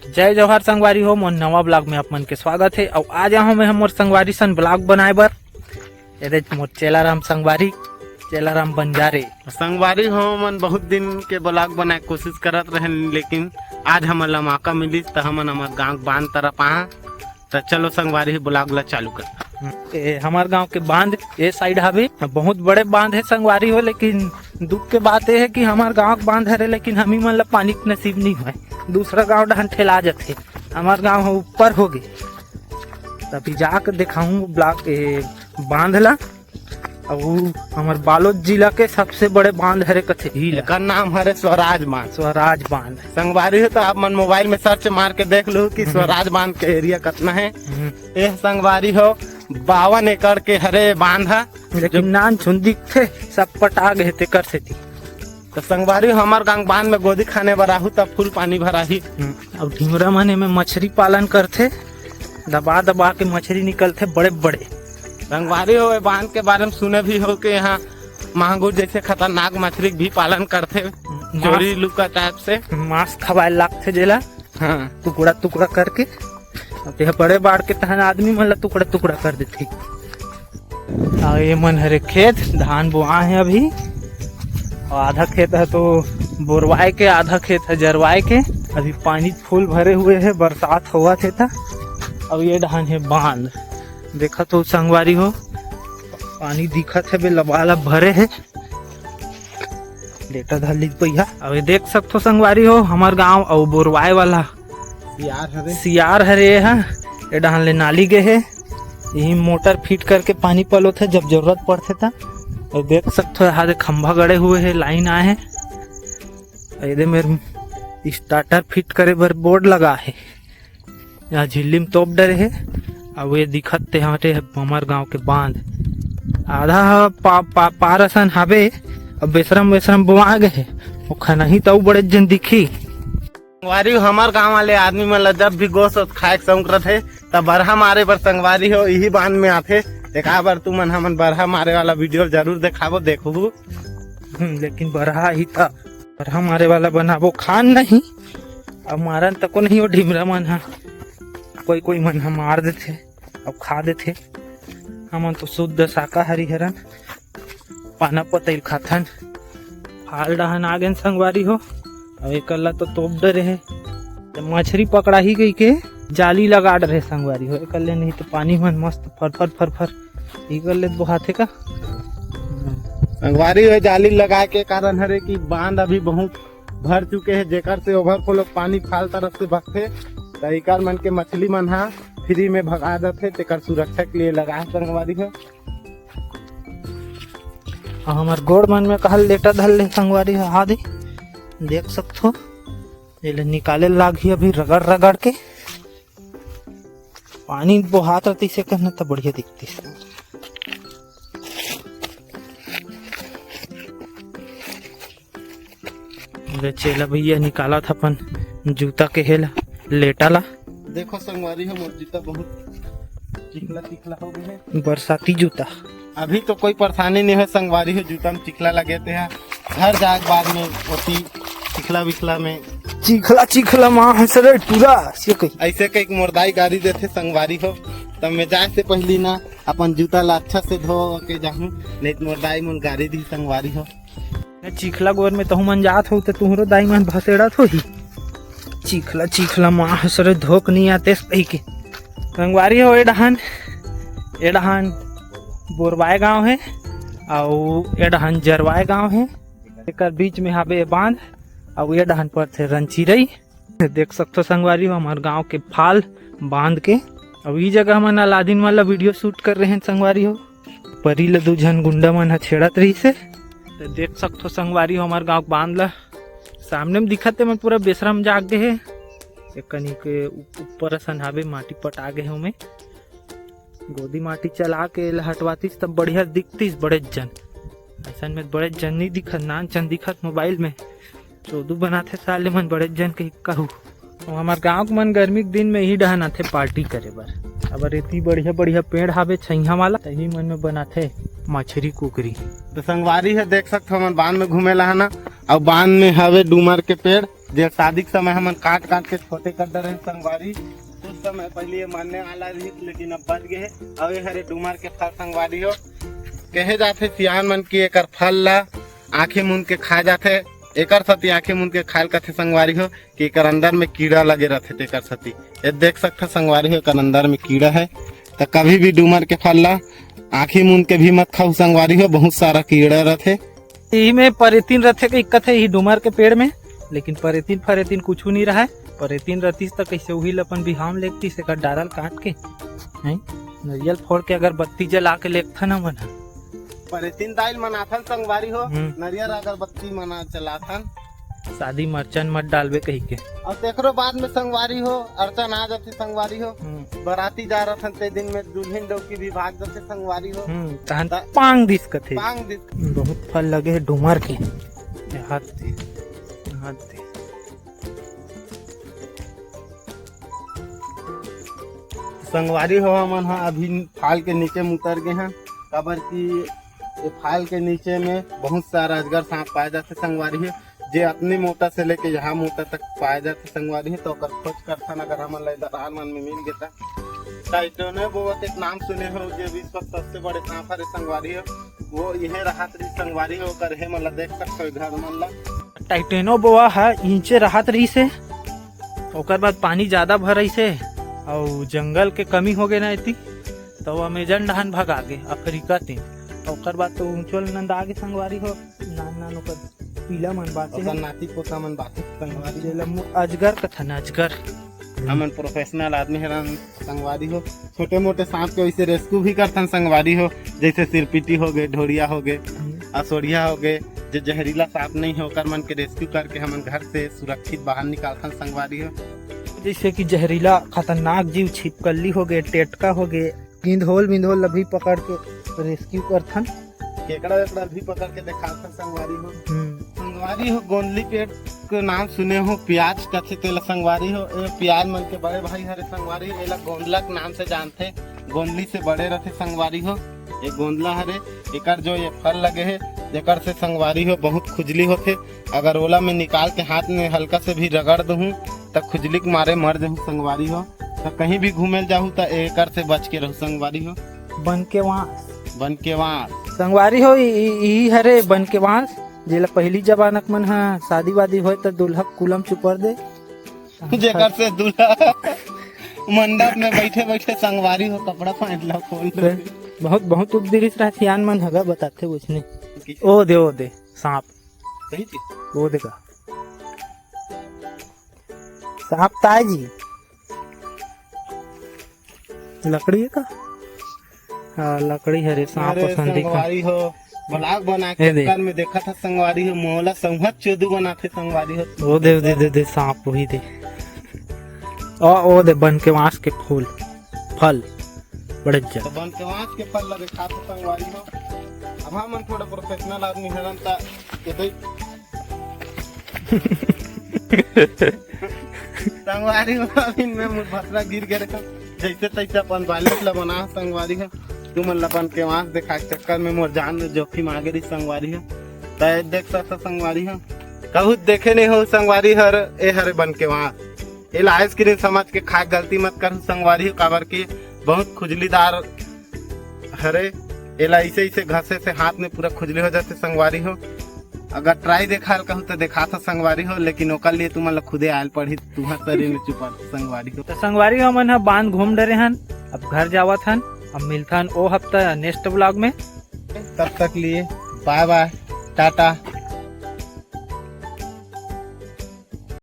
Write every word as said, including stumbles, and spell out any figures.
जय जोहार संगवारी हो, मोर नवा ब्लॉग में आप मन के स्वागत है। अउ आज आहूँ मैं हमर संगवारी सन ब्लॉग बनाए बर। एदे मोर चेलाराम संगवारी, चेलाराम बंजारे। संगवारी हो, मन बहुत दिन के ब्लॉग बनाए कोशिश करत रहन, लेकिन आज हमन ला मौका मिलिस त हमन हमर गांव बांध तरफ आहा। त चलो संगवारी हो, ब्लॉग ला चालू कर। ए, हमर गांव के बांध ए साइड हवे, बहुत बड़े बांध है संगवारी हो, लेकिन दुख के बात ए है कि हमर गांव के बांध हरे, लेकिन हमी मन ला पानी के नसीब नहीं होय, दूसरा गांव डहन ठेला जाथे। हमर गांव ह ऊपर होगे, तभी जाके देखाऊं ब्लॉक ए, बांध ला। अउ हमर बालोद जिला के सबसे बड़े बांध हरे कथे ही ला। एकर नाम हरे स्वराज बांध। स्वराज बांध। संगवारी हो, तो आप मन मोबाइल में सर्च मार के देख लो कि हम्म। स्वराज बांध के एरिया कतना है। हम्म। ए संगवारी हो, बावन एकड़ के हरे बांध ह। लेकिन जो नान छुन दिखथे, सब पटा गए तेकर सेती। तो संगवारी हो, हमर गांव बांध में गोदी खाने बर आहू, तब फुल पानी भराही। हम्म, अउ ढिमरा मन एमे मछरी पालन करथे, दबा दबा के मछरी निकलथे बड़े बड़े। संगवारी हो, ए बांध के बारे में सुने भी हो कि यहाँ मांगुर जैसे खतरनाक मछरी भी पालन करथे, मांस चोरी लुका टाइप से। मांस खवाए लागथे जेला, हाँ। टुकड़ा टुकड़ा करके। अब यह बड़े बाढ़ के तहन आदमी मन ला टुकड़ा टुकड़ा कर देथे। अउ ये मन हरे खेत, धान बोआ है अभी, अउ आधा खेत है तो बोरवाए के, आधा खेत है जरवाए के। अभी पानी फुल भरे हुए है, बरसात होवत हे त। अउ ये डहन है बांध, देखत हो संगवारी हो, पानी दिखत है बे, लबालब भरे है। डेटा धर ली भैया। अउ ये देख सकथो संगवारी हो, हमर गांव अउ बोरवाए वाला सियार हरे। सियार हरे हा, ए डहन ले नाली गे हे। यही मोटर फिट करके पानी पलोथे जब जरूरत पड़थे त। अउ देख सकथो, यहाँ दे खंभा गड़े हुए हे, लाइन आए हे। एदे मेर स्टार्टर फिट करे बर बोर्ड लगा हे। यहाँ झिल्ली में तोप डरे हे। अब ये दिखत ते हटे हमर गांव के बांध। आधा ह पा, पा, पार असन हाबे, अब बेसरम बेसरम बोआ गे हे। ओखा नहीं त अउ बड़े जन दिखी। संगवारी हो, हमर गांव वाले आदमी मन ला जब भी गोस ओस खाए के शौक रथे, त बरहा मारे बर संगवारी हो, इही बांध में आथे। एका बर तुमन हमन बरहा मारे वाला वीडियो जरूर देखाबो, देखबू। हम्म, लेकिन बरहा ही था, बरहा मारे वाला बनाबो, खान नहीं। अब मारन तको नहीं, वो ढिमरा मन हा, कोई कोई मन हा मार देथे, अब खा देथे। हमन तो शुद्ध शाकाहारी हरन, पाना पतैल खाथन। फाल डहन आ गेन संगवारी हो, अब एकर ला तो तोप डरे हे। त मछरी पकड़ाही कहिके जाली लगा डरे संगवारी हो, एकर ले नहीं तो पानी मन मस्त फरफर फरफर एकर ले बोहाथे का। संगवारी हो, जाली लगाए के कारण हरे कि बांध अभी बहुत भर चुके हे, जेकर से ओवरफ्लो पानी फाल तरफ से बहथे, त एकर मन के मछली मन हा फ्री में भगा देथे, तेकर सुरक्षा के लिए लगा हे संगवारी हो। अउ हमर गोड़ मन में कहल लेटा धर ले संगवारी हो, हा दे, देख सकथो, एले निकाले लागही अभी रगड़ रगड़ के। पानी बोहात रतिस कहना त बढ़िया दिखतिस। मेरे चेला भैया निकालत अपन जूता के हेला, लेटा ला। देखो संगवारी हो, मोर जूता बहुत चिखला चिखला हो गए हे। बरसाती जूता। अभी तो कोई परेशानी नहीं है संगवारी हो, जूता में चिखला लगे ते हैं। घर जाए के बाद में ओती चिखला विखला में चिखला चिखला माँ हंस रे टूरा, से कही। ऐसे कही मोर दाई गारी देथे संगवारी हो, तब मैं जाए से पहली ना अपन जूता ला अच्छा से धो के जाहूं, नहीं तो मोर दाई मोर गारी दी संगवारी हो। चिखला गोर में तहु मन जात हो त तुहरो दाई मन भसेड़त होही। चिखला चिखला माँ हंस रे धोक नहीं आते कही के। संगवारी हो, ए डहान, ए डहान बोरवाए गांव हे, अउ ए डहान जरवाए गांव हे। एकर बीच में हाबे बांध, अउ ए डहान परथे रंचिरई। देख सकथो संगवारी हो, हमर गांव के फाल बांध के। अउ ई जगह हमन अलादीन वाला वीडियो शूट कर रहे हैं संगवारी हो। परी ल दू झन गुंडा मन ह छेड़त रहिस हे। त देख सकथो संगवारी हो, हमर गांव के बांध ल सामने में दिखत हे, मन पूरा बेसरम जाग गे हे। एक कनी के उप-, ऊपर असन हाबे, माटी पटा गे हे ओमे। गोदी माटी चला के एला हटवातिस त बढ़िया दिखतिस बड़े जन। अइसन में बड़े जन नहीं दिखत, नान चन दिखत मोबाइल में। चोदू बनाथे साले मन बड़े जन के कहू। अउ हमर गांव के मन गर्मी के दिन में ही डहन आथे पार्टी करे बर। अब एती बढ़िया बढ़िया पेड़ हावे छइहा वाला, तही मन में बनाथे मछरी कुकरी। तो संगवारी हे, देख सकथो हमन बांध में घूमे ला हना, अउ बांध में हवे डूमर के पेड़। जे शादी के समय हमन काट काट के छोटे कर डरे संगवारी। कुछ समय पहले ये मरने वाला रही, लेकिन अब बच गए हे। अउ ये हरे डूमर के फल संगवारी हो। कहे जाथे सियान मन कि एकर फल ला आँखी मूंद के खाए जाथे। एकर सती आँखी मूंद के खायल कथे संगवारी हो कि एकर अंदर में कीड़ा लगे रथे, तेकर सती। ये देख सकथा संगवारी हो, एकर अंदर में कीड़ा है। त कभी भी डूमर के फल ला आँखी मूंद के भी मत खाऊ संगवारी हो, बहुत सारा कीड़ा रथे। यही में परेतिन रथे कही कथे यही डूमर के पेड़ में, लेकिन परेतिन फरेतिन कुछू नहीं रहा है। परेतिन रतिस त कैसे उही ल अपन बिहाव में लेगतिस, एकर डारल काट के, हैं? नरियल फोड़ के अगरबत्ती जला के लेगथन हमन ह। परेतिन दाइल मनाथन संगवारी हो, हम्म। नरियल अगरबत्ती मना चलाथन। शादी में अड़चन मत डालबे कही के। अउ तेकरो बाद में संगवारी हो, अड़चन आ जाथे संगवारी हो। हम्म। बराती जा रथन ते दिन में दुल्हिन डौकी भी भाग जाथे संगवारी हो। हम्म, तहन त- पांग दिस कथे। पांग दिस। बहुत फल लगे हे डूमर के। ये हाथ दे, ये हाथ दे। संगवारी हो, हमन ह अभी फाल के नीचे में उतर गए हैं, काबर कि ये फाल के नीचे में बहुत सारा अजगर सांप पाए जाथे संगवारी हो, जे अतनी मोटा से लेके यहाँ मोटा तक पाए जाथे संगवारी हो। तो ओकर खोज करथन, अगर हमन ला दरार मन में मिल गे त। टाइटोनो बोआ के नाम सुने हो, जे विश्व के सबसे बड़े सांप हरे संगवारी हो, वो इहे रहत रही संगवारी हो, ओकर हे मन ला देख सकथो घर मन ला। टाइटोनो बोआ ह इहिंचे रहत रहिस हे, ओकर बाद पानी ज्यादा भरइस हे अउ जंगल के कमी हो गे ना एती, त वो अमेजन डहान भगा गे अफ्रीका तीन। ओकर बाद तो ऊंचो ले नंदा गे संगवारी हो, नान नान ओकर पीला मन बाचे ओकर हे। नाती पोता मन बाचे संगवारी। जेला मु-, अजगर कथन, अजगर। हमन प्रोफेशनल आदमी हरन संगवारी हो, छोटे मोटे सांप के वैसे रेस्क्यू भी करथन संगवारी हो, जैसे सिरपीटी हो गए, ढोड़िया हो गए, हम्म। असोड़िया हो गए, जो जहरीला सांप नहीं है ओकर मन के रेस्क्यू करके हमन घर से सुरक्षित बाहर निकालथन संगवारी हो। जैसे कि जहरीला खतरनाक जीव छिपकली हो गए, टेटका हो गए, गिंधोल मिंधोल ल भी पकड़ के रेस्क्यू करथन। केकड़ा वेकड़ा भी पकड़ के देखाथन संगवारी हो। हम्म। संगवारी हो, गोंदली पेड़ के नाम सुने हो, प्याज कथे तेला संगवारी हो। ए प्याज मन के बड़े भाई हरे संगवारी, एला गोंदला के नाम से जानथे। गोंदली से बड़े रथे संगवारी हो। ये गोंदला हरे, एकर जो ये फल लगे हे, एकर से संगवारी हो बहुत खुजली होथे। अगर ओला में निकाल के हाथ में हल्का से भी रगड़ दूहूं, त खुजली के मारे मर जहूं संगवारी हो। त कहीं भी घूमे ल जाहू, त एकर से बच के रहू संगवारी हो। बन के वांस। बन के वांस। संगवारी हो, ई, ई, ई हरे बन के वांस, जेला पहिली जमाना के मन ह शादी वादी होय, त दूल्हा के कुलम चुपर दे। जेकर से दूल्हा मंडप में बैठे बैठे संगवारी हो कपड़ा पहन ला खोल दे। बहुत, बहुत उपद्रवित रहा, सियान मन हगा बताथे उसने। ओ दे, ओ दे, सांप। सही चीज। ओ देखा। सांप ताय जी। लकड़ी है का? हाँ, लकड़ी हरे, सांप अरे, असन दिखा। संगवारी हो, vlog बना के ए दे। चक्कर में देखा था संगवारी हो, मोला संहत चोदू बनाथे संगवारी हो। ओ दे, ओ दे, दे, दे, सांप वही दे। ओ, ओ दे, बन के वांस के फूल, फल, बड़े जा। तो बन के वांस के फल ला देखा था संगवारी हो। अब हमन थोड़ा प्रोफेशनल आदमी हरन ता, ये दे। संगवारी हो, अभी मैं मुरभसरा गिर गे रहेंव, जैसे तैसे अपन बैलेंस ला बना संगवारी हो। तुमन ला बन के वांस देखा के चक्कर में मोर जान में जोखिम आ गे रही संगवारी हो। तय देख सकता संगवारी हो, कहूँ देखे नहीं हो संगवारी हर, ए हरे बन के वांस। एला आइसक्रीम समझ के खाए गलती मत करहु संगवारी हो, काबर के बहुत खुजलीदार हरे। एला ऐसे ऐसे घसे से हाथ में पूरा खुजली हो जाथे संगवारी हो। अगर ट्राई देखा ल कहूँ तो देखा था संगवारी हो, लेकिन ओकर लिए तुमन ला खुदे आयल पड़ही, तुहर शरीर में चुपा संगवारी हो। तो संगवारी हो, हमन ह बांध घूम डरे हन, अब घर जावत हन, अब मिलथन ओ हफ्ता नेक्स्ट व्लॉग में। तब तक लिए बाय बाय, टाटा।